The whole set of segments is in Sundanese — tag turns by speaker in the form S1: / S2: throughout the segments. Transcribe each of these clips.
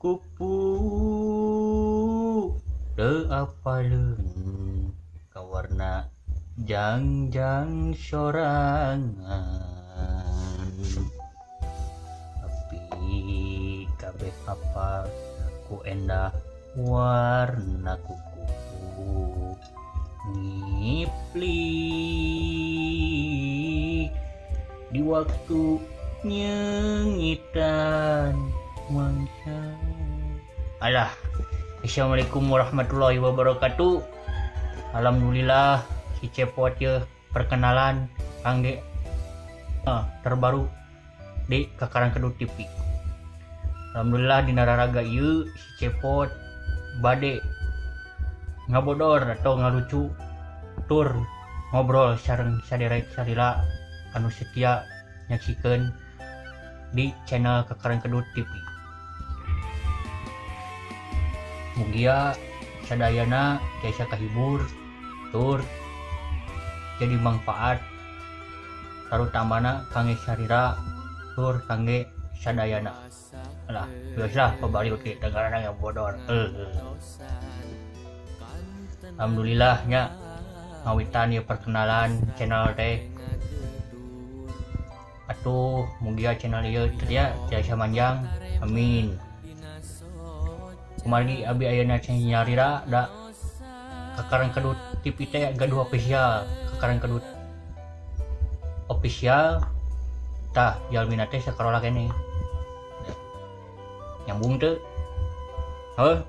S1: Kupu-kupu teu apaleun ka warna jangjang sorangan, tapi kabeh apal ku endah warna kupu-kupu ngiplik di waktu nyengitan mangsa. Alah, assalamualaikum warahmatullahi wabarakatuh. Alhamdulillah si Cepot ye perkenalan kangge terbaru di Kakarang Kedut TV. Alhamdulillah dina raraga ieu si Cepot bade ngabodor atau ngalucu tur ngobrol sareng saderek salila anu setia nyaksikeun di channel Kakarang Kedut TV. Mugia sadayana tiasa kahibur tur jadi manfaat tarutamana kangge sarira tur kangge sadayana. Alah, biasa pabari oke tengarana ngabodor. Alhamdulillah nya ngawitan ieu perkenalan channel teh. Atuh mugia channel ieu teh tiasa manjang. Amin. Kumargi abi ayeuna cenah nyarira da Kakarang Kedut TV teh gaduh official, Kakarang Kedut official tah jalmina teh sakarola keneh. Nyambung teu? Heuh?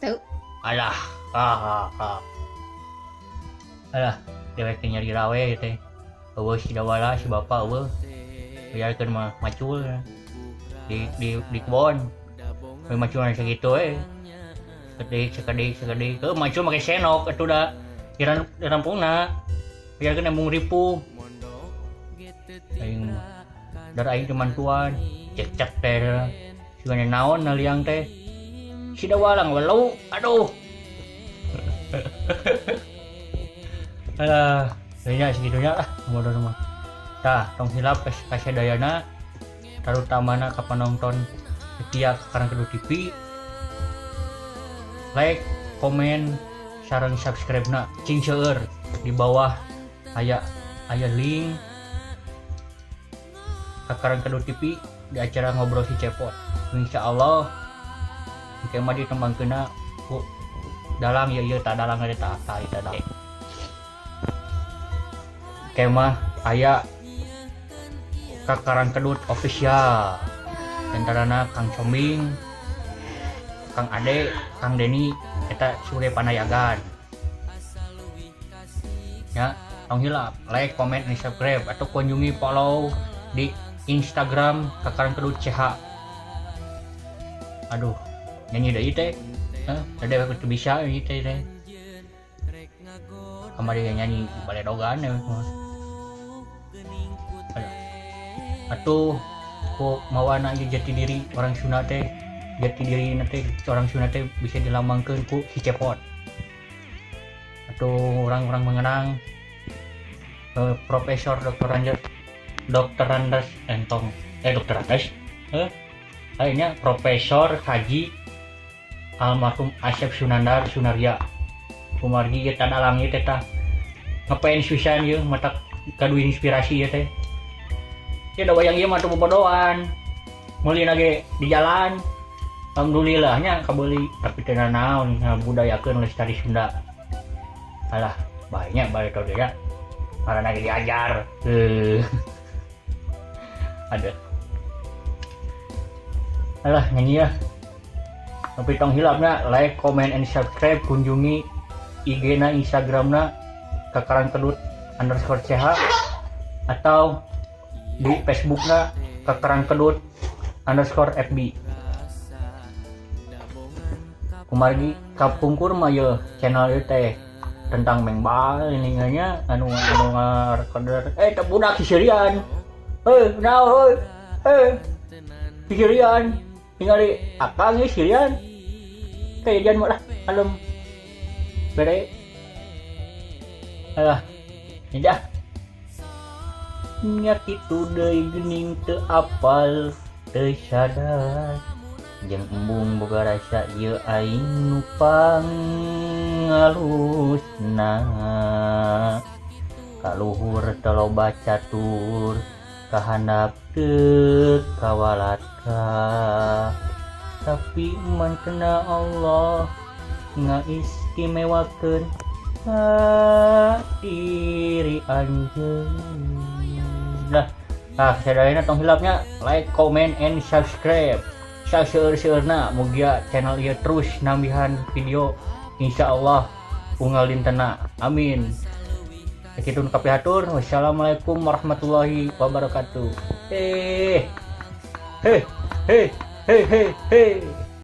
S2: Teu.
S1: Alah, ha. Alah, dewek teh nyarira we teh. Eueuh si dawala si bapa eueuh. Biarkeun mah macul di kebon. We macul sakitu we. Sekedik sekedik. Heuh macul make senok atuh da dirampungna. Biarkeun embung ripuh. Aing dar aing teh mantuan, cek-cek teh. Sigana naon na liang teh. Si dawala ngawelu, aduh. Alah, kayaknya segitunya lah modal mah. Tah, tong hilap kasadayana tarutamana ka penonton setia Kakarang Kedut TV. Like, komen, sareng subscribe-na cing seueur di bawah aya link Kakarang Kedut TV di acara ngobrol si Cepot. Insyaallah engke mah ditembangkeunna ku dalang ieu ieu tak dalang ada tak tak tak. Engke mah aya Kakarang Kedut official. Antarana Kang Combing, Kang Ade, Kang Deni eta sebagai panayagan. Ya, tong hilap like, comment, dan subscribe atau kunjungi follow di Instagram Kakarang Kedut CH. Aduh, nyanyi deui teh. Heh, tadi aku teu bisa nyanyi teh. Kamari nyanyi baledogan ya. Aduh. Atuh ku mawana ieu jati diri orang Sunda teh, jati diri na teh orang Sunda teh bisa dilambangkeun ku si Cepot. Atau orang-orang mengenang Profesor Dr. Andes Dr. Andes entong Dr. Andes akhirnya Profesor Haji almarhum Asep Sunandar Sunarya. Kumargi ieu tadalang ieu teh tah ngefans pisan ieu mata kadu inspirasi ieu teh. Ya da wayang ieu mah teu bobodoan. Meulina ge di jalan. Alhamdulillahnya kabeuli tapi teu nanaon ngabudayakeun lestari Sunda. Alah, banyak balik teh ya. Karena ge diajar. Ada. Alah nyanyi ya. Tapi tong hilapna like, comment, and subscribe, kunjungi IG-na, Instagram-na Kakarang Kedut underscore CH atau di Facebook-na Kakarang Kedut underscore FB. Kumargi kapungkur mah ye channel ieu teh tentang mengbal ini nya anu anu ngarekoder teh budak sisirian. Naon euy. Sisirian tingali akang ieu sirian. Kayak mah lah alem bere. Alah, ini dah. Nya kitu deui geuning teu apal teu sadar. Jeung embung boga rasa ieu aing nu pangalusna. Kaluhur teu loba catur, kahandap teu kawalaka. Tapi mantena Allah ngaistimewakeun ka diri anjeun. Nah, sadayana tong hilapnya like, comment, and subscribe. Saseur-seurna mugia channel ieu terus nambihan video, insyaallah unggal dintena. Amin. Sakitu nu kapihatur. Wassalamualaikum warahmatullahi wabarakatuh. Heh heh heh heh heh.